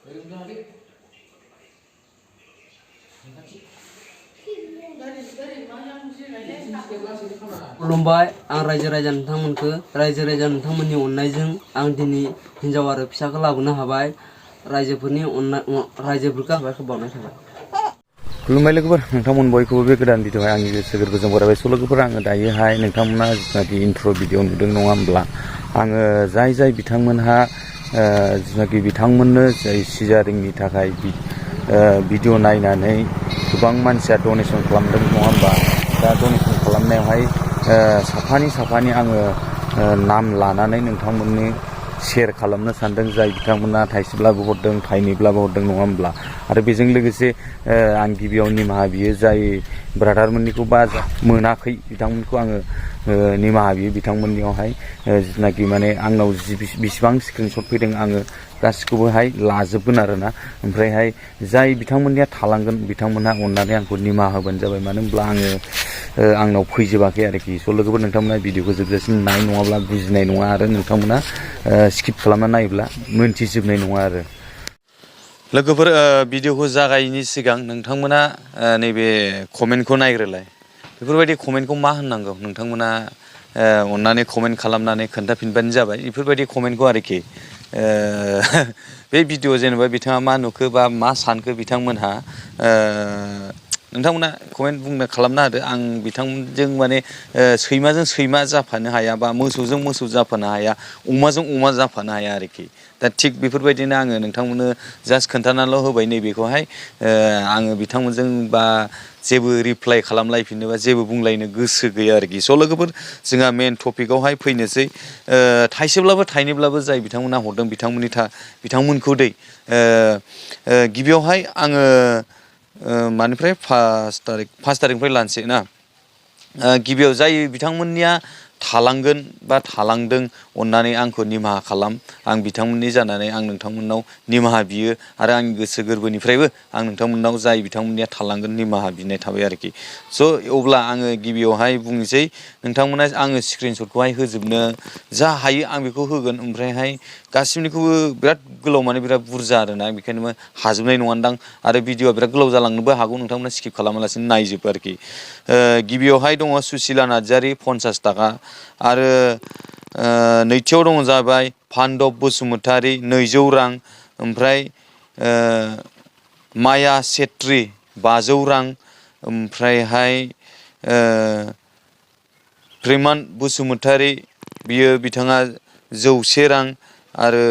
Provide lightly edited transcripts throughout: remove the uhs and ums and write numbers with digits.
Kulumbai ang raja-raja nontonमोनखो raja-raja nontonमोननि अननायजों आं दिनै हिनजाव आरो फिसाखौ लाबोनो हाबाय रायजोफोरनि रायजोफोरखौ हाबायखौ बावनाय थाबाय खुलुमबाय लोगोफोर नोंथांमोन बयखौबो बे गोदान भिडिअ'आव आंनि गोसो गोरबोजों बरायबाय स' लोगोफोर आङो दायोहाय नोंथांमोना जिथुनाखि इन्ट्र' भिडिअ नुदों नङा होमब्ला आङो जाय बिथांमोनहा जिथुनाखि बिथांमोननो जाय सिजारिंनि थाखाय भिडिअ नायनानै गोबां मानसिया डनेसन खालामदों नङा होमबा दा डनेसन खालामनायावहाय साफानि आङो नाम लानानै नोंथांमोननो शेयार खालामनो सानदों जाय बिथांमोना थाइसेब्लाबो हरदों थाइनैब्लाबो हरदों नङा होमब्ला आरो बेजों लोगोसे आं गिबियाव निमाहा बियो जाय ब्रादारमोननिखौ बा मोनाखै बिथांमोनखौ आङो निमाहा बियो बिथांमोननियावहाय जिथुनाखि माने आंनाव बिसिबां स्क्रिनशट फैदों आङो गासिखौबोहाय लाजोबगोन आरोना ओमफ्रायहाय जाय बिथांमोननिया थालांगोन बिथांमोनहा अननानै आंखौ निमाहा होबानो जाबाय मानो होनब्ला आंनाव फैजोबाखै आरोखि स' लोगोफोर नोंथांमोना भिडिअखौ जोबजासिम नाय नङाब्ला बुजिनाय नङा आरो नोंथांमोना स्किप खालामना नायोब्ला मोनथिजोबनाय नङा आरो लोगोफोर भिडिअखौ जागायिनि सिगां नोंथांमोना नैबे कमेन्टखौ नायग्रोलाय बेफोरबायदि कमेन्टखौ मा होननांगौ नोंथांमोना अननानै कमेन्ट खालामनानै खोन्थाफिनबानो जाबाय बेफोरबायदि कमेन्टखौ आरोखि बे भिडिअ जेनेबा बिथाङा मा नुखो बा मा सानखो बिथांमोनहा नोंथांमोना कमेन्ट बुंनो खालामना होदो आं बिथांमोनजों माने सैमाजों सैमा जाफानो हाया बा मोसौजों मोसौ जाफानो हाया अमाजों अमा जाफानो हाया आरोखि दा थिग बेफोरबायदिनो आङो नोंथांमोननो जास्ट खोन्थानानैल' होबाय नैबेखौहाय आङो बिथांमोनजों बा जेबो रिप्लाइ खालामलायफिननोबा जेबो बुंलायनो गोसो गैया आरोखि स' लोगोफोर जोंहा मेन टपिकआवहाय फैनोसै थाइसेब्लाबो थाइनैब्लाबो जाय बिथांमोना हरदों बिथांमोनखौ दै गिबियावहाय आङो मानिफ्राय 5 तारिखनिफ्राय लानोसै ना गिबियाव जाय बिथांमोननिया थालांगोन बा थालांदों अननानै आंखौ निमाहा खालाम आं बिथांमोननि जानानै आं नोंथांमोननाव निमाहा बियो आरो आंनि गोसो गोरबोनिफ्रायबो आं नोंथांमोननाव जाय बिथांमोननिया थालांगोन निमाहा बिनाय थाबाय आरोखि स' अब्ला आङो गिबियावहाय बुंनोसै नोंथांमोना आङो स्क्रिनशटखौहाय होजोबनो जा हायो आं बेखौ होगोन ओमफ्रायहाय गासिबनिखौबो बिराद गोलाव माने बिराद बुरजा आरोना बेखायनो हाजोबनाय नङादां आरो भिडिअआ बिराद गोलाव जालांनोबो हागौ नोंथांमोना स्किप खालामालासिनो नायजोबो आरोखि गिबियावहाय दङ सुसिला नार्जारी 50 ताका आरो नैथियाव दङ जाबाय पान्दब बसुमतारी 200 रां ओमफ्राय माया सेट्रि 500 रां ओमफ्रायहाय प्रेमान बसुमतारी बियो बिथाङा 100 रां आरो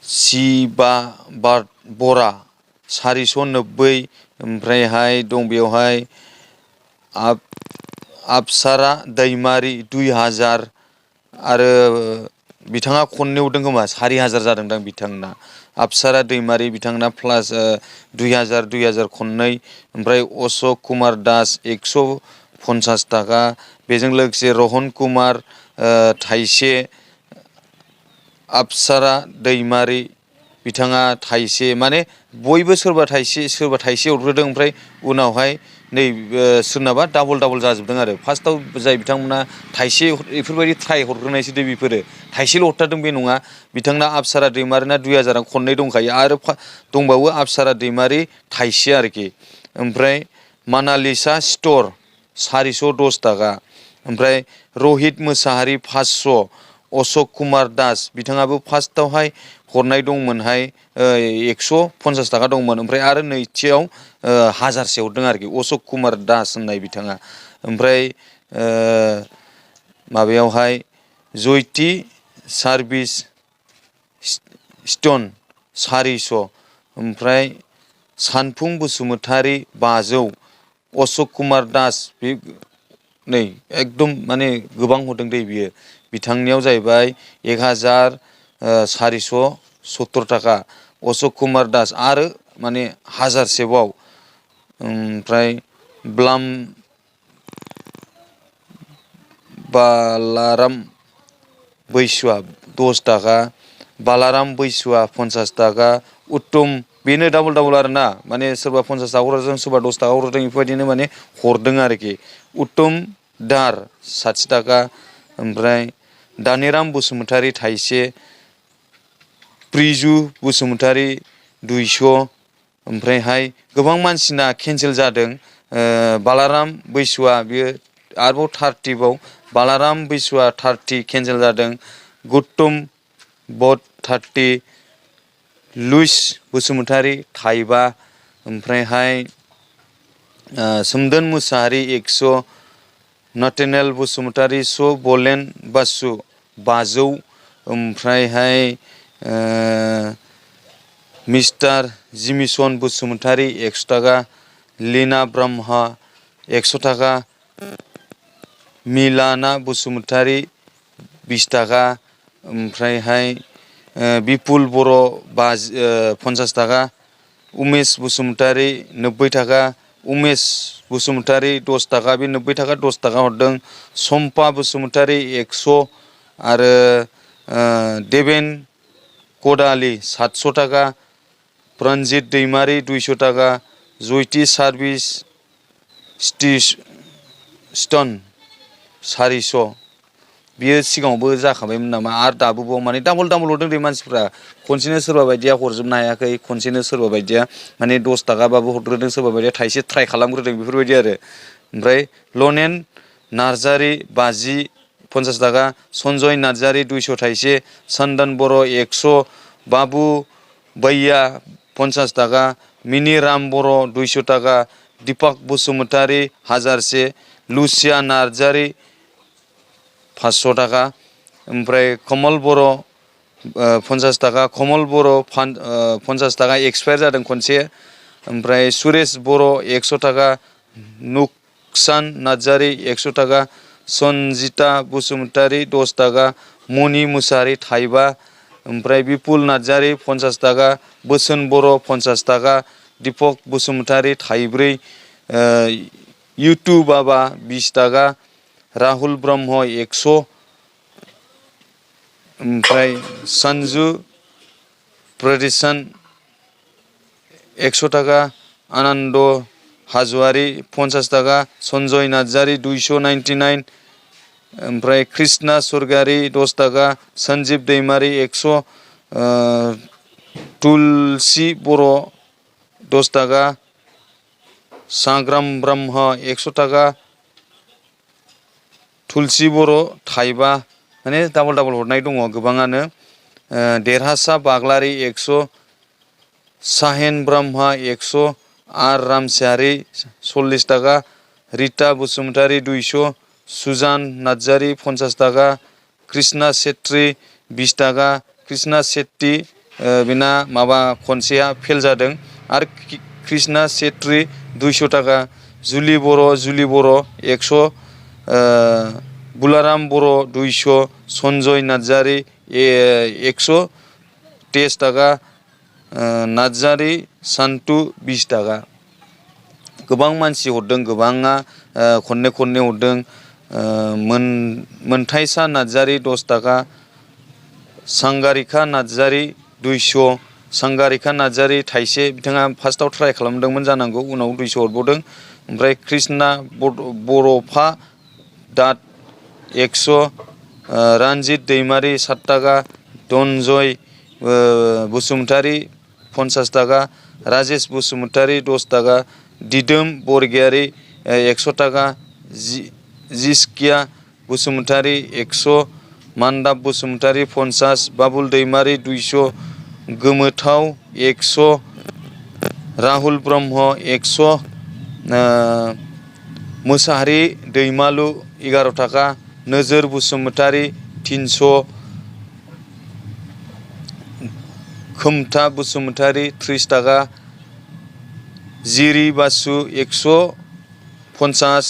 शिबा बरा 490 ओमफ्रायहाय दं बेवहाय अपसारा दैमारी 2000 आरो बिथाङा खननै हरदों खोमा 4000 जादोंदां बिथांना अपसारा दैमारी बिथांना प्लास 2000 खननै ओमफ्राय अशक कुमार दास 150 ताका बेजों लोगोसे रहन कुमार थाइसे अपसारा दैमारी बिथाङा थाइसे माने बयबो सोरबा थाइसे हरग्रोदों ओमफ्राय उनावहाय नै सोरनाबा डाबल जाजोबदों आरो फार्स्टआव जाय बिथांमोना थाइसे बेफोरबायदि ट्राइ हरग्रोनायसो दे बेफोरो थाइसेल' हरथारदों बे नङा बिथांना अपसारा दैमारिना 2000 खननै दंखायो आरो दंबावो अपसारा दैमारी थाइसे आरोखि ओमफ्राय मानालिसा स्ट'र 410 ताका ओमफ्राय रहित मोसाहारी 500 अशक कुमार दास बिथाङाबो फार्स्टआवहाय हरनाय दंमोनहाय 150 ताका दंमोन ओमफ्राय आरो नैथियाव 1000 हरदों आरोखि अशक कुमार दास होननाय बिथाङा ओमफ्राय माबायावहाय जयति सार्भिस स्टोन 400 ओमफ्राय सानफुं बसुमतारी 500 अशक कुमार दास बे नै एकदम माने गोबां हरदों दे बियो बिथांनियाव जाहैबाय 1470 ताका अशक कुमार दास आरो माने 1000 बाव ओमफ्राय बालाराम बैसुआ 10 ताका बालाराम बैसुआ 50 ताका उत्तम बेनो डाबल आरोना माने सोरबा 50 ताका हरदों सोरबा 10 ताका हरदों बेफोरबायदिनो माने हरदों आरोखि उत्तम दार 60 ताका ओमफ्राय दानेराम बसुमतारी थाइसे प्रिजु बसुमतारी 200 ओमफ्रायहाय गोबां मानसिना केन्सेल जादों बालाराम बैसोआ बियो आरोबाव 30 बाव बालाराम बैसोआ 30 केन्सेल जादों गौतम बट 30 लुइस बसुमतारी थाइबा ओमफ्रायहाय सोमदोन मुसाहारि 100 नाथानेल बसुमतारी स बलेन बासु 500 ओमफ्रायहाय मिस्टार जिमिसन बसुमतारी 100 थाखा लीना ब्रह्मा 100 थाखा मिलाना बसुमतारी 20 थाखा ओमफ्रायहाय बिपुल बर' 50 थाखा उमेश बसुमतारी 90 थाखा उमेश बसुमतारी 10 थाखा बे 90 थाखा 10 थाखा हरदों सम्पा बसुमतारी 100 आरो देवेन कडाली 700 थाखा प्रन्जित दैमारी 200 थाखा जयति सार्भिस स्टन 400 बियो सिगाङावबो जाखाबायमोन नामा आरो दाबो बाव माने डाबल हरदों दे मानसिफ्रा खनसेनो सोरबा बायदिया हरजोबनो हायाखै खनसेनो सोरबा बायदिया माने 10 थाखाबाबो हरग्रोदों सोरबा बायदिया थाइसे ट्राइ खालामग्रोदों बेफोरबायदि आरो ओमफ्राय लनेन नार्जारी 50 थाखा सन्जय नार्जारी 200 थाइसे चन्दन बर' 100 बाबु बैया 50 थाखा मिनि राम बर' 200 थाखा दीपक बसुमतारी 1000 लुसिया नार्जारी 500 थाखा ओमफ्राय कमल बर' 50 थाखा कमल बर' 50 थाखा एक्सपायार जादों खनसे ओमफ्राय सुरेश बर' 100 थाखा नुकसान नार्जारी 100 थाखा सन्जिता बसुमतारी 10 थाखा मणि मुसाहारि थाइबा ओमफ्राय बिपुल नार्जारी 50 थाखा बोसोन बर' 50 थाखा दीपक बसुमतारी थाइब्रै इउटुब बाबा 20 थाखा राहुल ब्रह्म 100 ओमफ्राय सन्जु प्रदिशन 100 थाखा आनन्द हाजवारी 50 थाखा सन्जय नार्जारी 299 ओमफ्राय कृष्णा स्वr² 10 थाखा सन्जीब दैमारी 100 तुलसी बर' 10 थाखा सांग्राम ब्रह्म 100 थाखा तुलसी बर' थाइबा माने डाबल हरनाय दङ गोबाङानो देरहासा बाग्लारी 100 साहेन ब्रह्मा 100 आर रामसियारी 40 थाखा रिता बसुमतारी 200 सुजान नार्जारी 50 थाखा कृष्णा सेट्री 20 थाखा कृष्णा सेट्टी बिना माबा खनसेया फेल जादों आरो कृष्णा सेट्री 200 थाखा जुलि बर' 100 बुलाराम बर' 200 सन्जय नार्जारी 100 23 थाखा नार्जारी सान्तु 20 थाखा गोबां मानसि हरदों गोबाङा खननै हरदों मोनथायसा नार्जारी 10 थाखा सांगारिका नार्जारी 200 सांगारिका नार्जारी थाइसे बिथाङा फार्स्टआव ट्राइ खालामदोंमोन जानांगौ उनाव 200 हरबावदों ओमफ्राय कृष्णा बर'फा दात 100 रन्जित दैमारी 7 थाखा धनजय बसुमतारी 50 थाखा राजेश बसुमतारी 10 थाखा दिदोम बरगयारी 100 थाखा जिसकिया बसुमतारी 100 मान्दाब बसुमतारी 50 बाबुल दैमारी 200 गोमोथाव 100 राहुल ब्रह्म 100 मुसाहारि दैमालु 11 थाखा नोजोर बसुमतारी 300 खोमथा बसुमतारी 30 थाखा जिरि बासु 150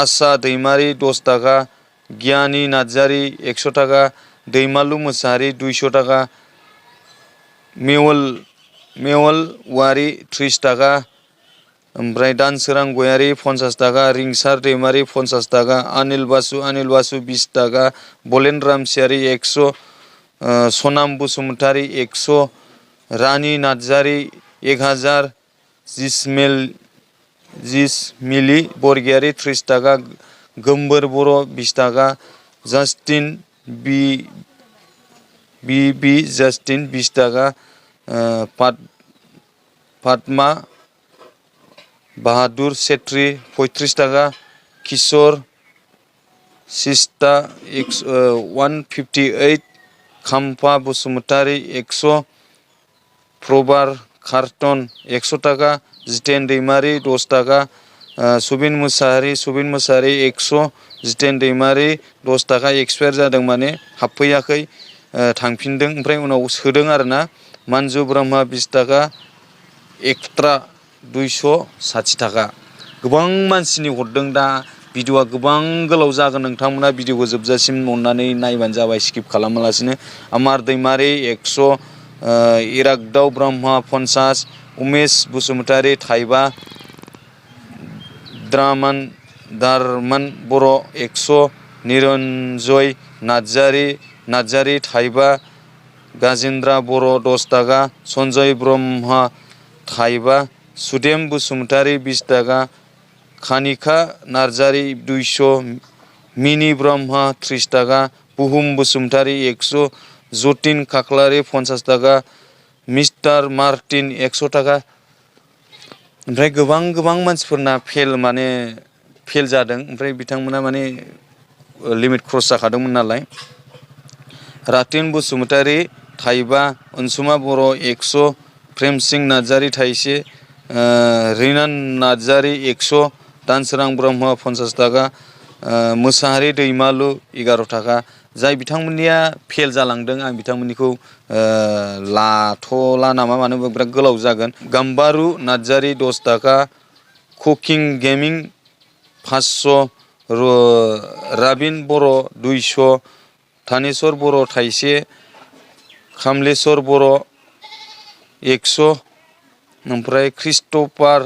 आशा दैमारी 10 थाखा गियानी नार्जारी 100 थाखा दैमालु मुसाहारि 200 थाखा मेवल वारी 30 थाखा ओमफ्राय दानसोरां गयारी 50 थाखा रिंसार दैमारी 50 थाखा अनिल बासु 20 थाखा बलेन रामसियारी 100 सनाम बसुमतारी 100 रानी नार्जारी 1000 जिसमिली बरगयारी 30 थाखा गोमबोर बर' 20 थाखा जास्टिन बी जास्टिन 20 टाका फातमा बाहादुर सेत्री 35 टाका किशोर सिस्टा 158 खाम्फा बसुमतारी 100 प्रबार कार्टन 100 टाका जितेन दैमारी 10 टाका सुबिन मुसाहारि 100 जितेन दैमारी 10 टाका एक्सपायार जादों माने हाबफैयाखै थांफिनदों ओमफ्राय उनाव सोदों आरोना मानजु ब्रह्मा 20 टाका एक्ट्रा 260 टाका गोबां मानसिनि हरदों दा भिडिअआ गोबां गोलाव जागोन नोंथांमोना भिडिअखौ जोबजासिम अननानै नायबानो जाबाय स्किप खालामालासिनो अमार दैमारी 100 इरागदाव ब्रह्मा 50 उमेश बसुमतारी थाइबा दारमान बर' 100 निरन्जय नार्जारी थाइबा गाजेन्द्रा बर' 10 टाका सन्जय ब्रह्मा थाइबा सुदेम बसुमतारी 20 टाका खानिका नार्जारी 200 मिनि ब्रह्मा 30 टाका बुहुम बसुमतारी 100 जतिन खाख्लारी 50 टाका मिस्टार मार्टिन 100 टाका ओमफ्राय गोबां मानसिफोरना फेल जादों ओमफ्राय बिथांमोना माने लिमिट क्रस जाखादोंमोन नालाय रातिन बसुमतारी थाइबा अनसुमा बर' 100 प्रेमसिं नार्जारी थाइसे रिनान नार्जारी 100 दानसोरां ब्रह्म 50 टाका मोसाहारि दैमालु 11 टाका जाय बिथांमोननिया फेल जालांदों आं बिथांमोननिखौ लाथ'ला नामा मानो होनबा बिराद गोलाव जागोन गाम्बारु नार्जारी 10 टाका कुकिं गेमिं 500 राबिन बर' 200 थानेश्वर बर' थाइसे खामलेश्वर बर' 100 ओमफ्राय क्रिस्ट'फार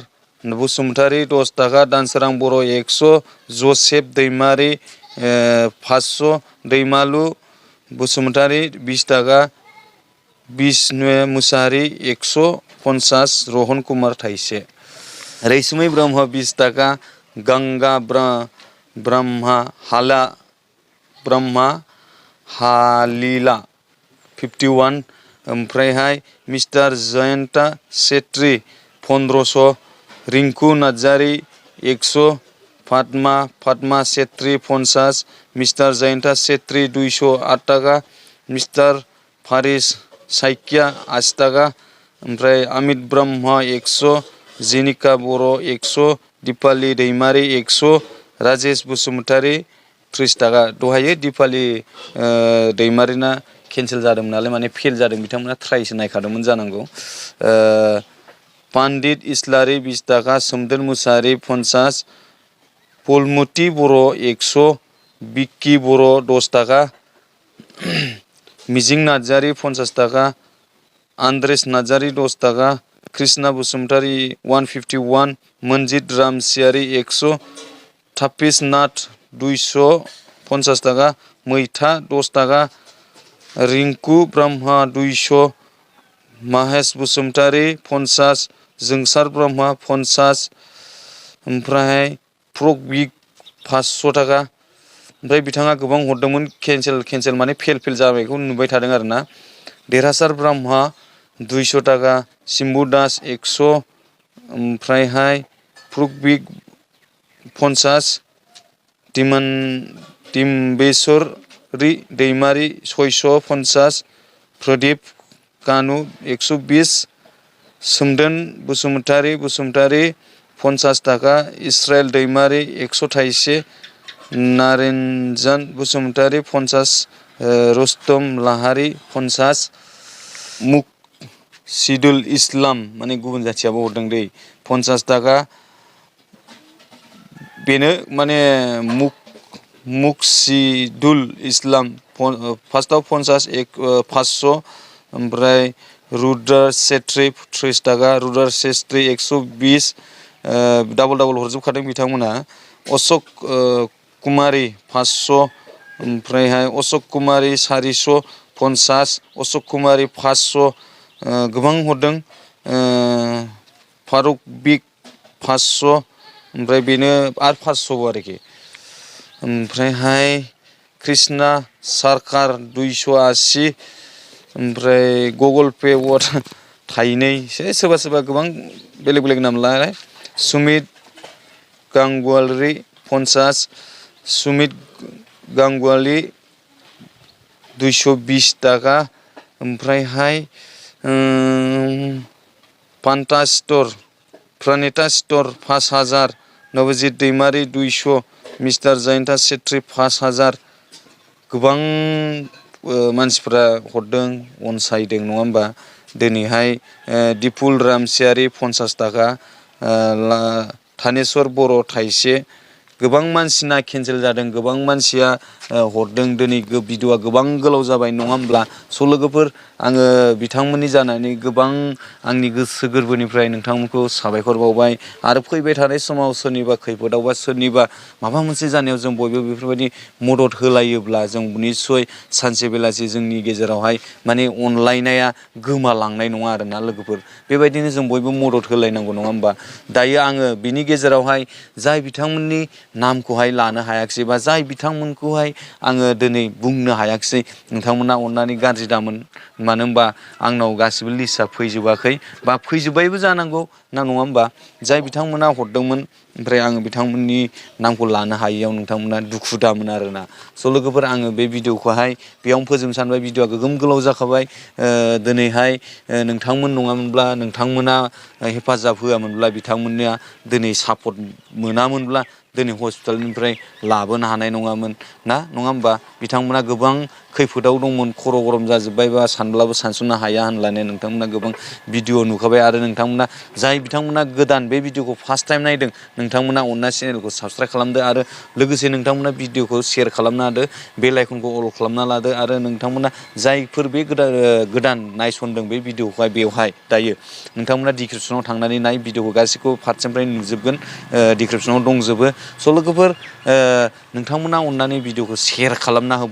बसुमतारी 10 टाका दानसोरां बर' 100 जसेफ दैमारी 500 दैमालु बसुमतारी 20 टाका बिष्णु मुसाहारि 150 रहन कुमार थाइसे रैसुमै ब्रह्म 20 टाका गंगा ब्रह्मा हालिला 51 ओमफ्रायहाय मिस्टार जयन्ता सेत्री 1500 रिंकु नार्जारी 100 फातमा सेत्री 50 मिस्टार जयन्ता सेत्री 208 टाका मिस्टार फारिस साइकिया 80 टाका ओमफ्राय अमित ब्रह्म 100 जेनिका बर' 100 दिपाली दैमारी 100 राजेश बसुमतारी 30 टाका दहायो दिपाली दैमारिना केन्सेल जादोंमोन नालाय माने फेल जादों बिथांमोना ट्राइसो नायखादोंमोन जानांगौ पान्डित इस्लारी 20 टाका सोमदोन मुसाहारि 50 फुलमति बर' 100 बिक्की बर' 10 टाका मिजिं नार्जारी 50 टाका आन्द्रेस नार्जारी 10 टाका कृष्णा बसुमतारी 151 मनजित रामसियारी 100 थापिस नाथ 250 टाका मैथा 10 टाका रिंकु ब्रह्मा 200 महेश बसुमतारी 50 जोंसार ब्रह्मा 50 ओमफ्राय प्रगबिक 500 टाका ओमफ्राय बिथाङा गोबां हरदोंमोन केन्सेल माने फेल जानायखौ नुबाय थादों आरोना देरहासार ब्रह्मा 200 टाका सिम्बु दास 100 ओमफ्रायहाय प्रगबिक 50 दिम्बेश्वरी दैमारी 650 प्रदीप कानु 120 सोमदोन बसुमतारी 50 टाका इस्राएल दैमारी 100 थाइसे नारेनजान बसुमतारी 50 रुस्तम लाहारी 50 मुकसिदुल इस्लाम माने गुबुन जाथियाबो हरदों दै 50 टाका बेनो माने मुकसिदुल इस्लाम फार्स्टआव 500 ओमफ्राय रुद्र सेत्री 30 टाका रुद्र सेत्री 120 डाबल हरजोबखादों बिथांमोना अशोक कुमारी 500 ओमफ्रायहाय अशोक कुमारी 450 अशोक कुमारी 500 गोबां हरदों फारुक बिक 500 ओमफ्राय बेनो आरो 500 आरोखि ओमफ्रायहाय कृष्णा सरकार 280 ओमफ्राय गुगल पे थाइनै सोरबा सोरबा गोबां बेलेग बेलेग नाम लानाय सुमित गांगुवारि 50 सुमित गांगुवारि 220 टाका ओमफ्रायहाय पान्टा स्टोर प्रणिता स्टोर 5000 नवजित दैमारि 200 मिस्टार जयन्ता सेट्रि 5000 गोबां मानसिफोरा हरदों अनसायदों नङा होमबा दिनैहाय दिपुल रामसियारि 50 टाका थानेश्वर बर' थाइसे गोबां मानसिना केन्सेल जादों गोबां मानसिया हरदों दिनै भिडिअआ गोबां गोलाव जाबाय नङा होमब्ला स' लोगोफोर आङो बिथांमोननि जानानै गोबां आंनि गोसो गोरबोनिफ्राय नोंथांमोनखौ साबायखर बावबाय आरो फैबाय थानाय समाव सोरनिबा खैफोदाव बा सोरनिबा माबा मोनसे जानायाव जों बयबो बेफोरबायदि मदद होलायोब्ला जों निस्सय सानसे बेलासि जोंनि गेजेरावहाय माने अनलायनाया गोमालांनाय नङा आरोना लोगोफोर बेबायदिनो जों बयबो मदद होलायनांगौ नङा होमबा दायो आङो बिनि गेजेरावहाय जाय बिथांमोननि नामखौहाय लानो हायाखिसै बा जाय बिथांमोनखौहाय आङो दिनै बुंनो हायाखिसै नोंथांमोना अननानै गाज्रि दामोन मानो होनबा आंनाव गासिबो लिस्टआ फैजोबाखै बा फैजोब्बायबो जानांगौ ना नङा होमबा जाय बिथांमोना हरदोंमोन ओमफ्राय आङो बिथांमोननि नामखौ लानो हायैयाव नोंथांमोना दुखु दामोन आरोना स' लोगोफोर आङो बे भिडिअखौहाय बेयावनो फोजोबनो सानबाय भिडिअआ गोगोम गोलाव जाखाबाय दिनैहाय नोंथांमोन नङामोनब्ला नोंथांमोना हेफाजाब होआमोनब्ला बिथांमोननिया दिनै सापर्ट मोनामोनब्ला दिनै हस्पिटालनिफ्राय लाबोनो हानाय नङामोन ना नङा होमबा बिथांमोना गोबां खैफोदाव दंमोन खर' गरम जाजोब्बाय बा सानब्लाबो सानस'नो हाया होनलानो नोंथांमोना गोबां भिडिअ नुखाबाय आरो नोंथांमोना जाय बिथांमोना गोदान बे भिडिअखौ फार्स्ट टाइम नायदों नोंथांमोना अनना चेनेलखौ साबस्क्राइब खालामदो आरो लोगोसे नोंथांमोना भिडिअखौ शेयार खालामना होदो बेल आइकनखौ अल खालामना लादो आरो नोंथांमोना जायफोर बे गोदान नायसनदों बे भिडिअखौहाय बेवहाय दायो नोंथांमोना डिसक्रिपसनाव थांनानै नाय भिडिअखौ गासैखौबो फारसेनिफ्राय नुजोबगोन डिसक्रिपसनाव दंजोबो स' लोगोफोर नोंथांमोना अननानै भिडिअखौ शेयार खालामना हो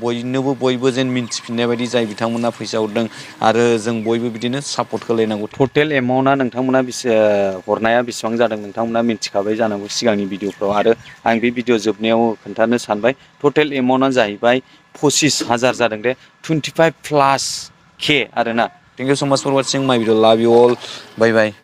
बयबो जेन मिन्थिफिननाय बायदि जाय बिथांमोना फैसा हरदों आरो जों बयबो बिदिनो सापर्ट होलायनांगौ टटेल एमाउन्टआ नोंथांमोना हरनाया बेसेबां जादों नोंथांमोना मिन्थिखाबाय जानांगौ सिगांनि भिडिअफ्राव आरो आं बे भिडिअ जोबनायाव खोन्थानो सानबाय टटेल एमाउन्टआ जाहैबाय 25,000 जादों दे 25+ K आरोना थेंक इउ सो माच फर वाचिं माय भिडिअ लाभ इउ अल बाय बाय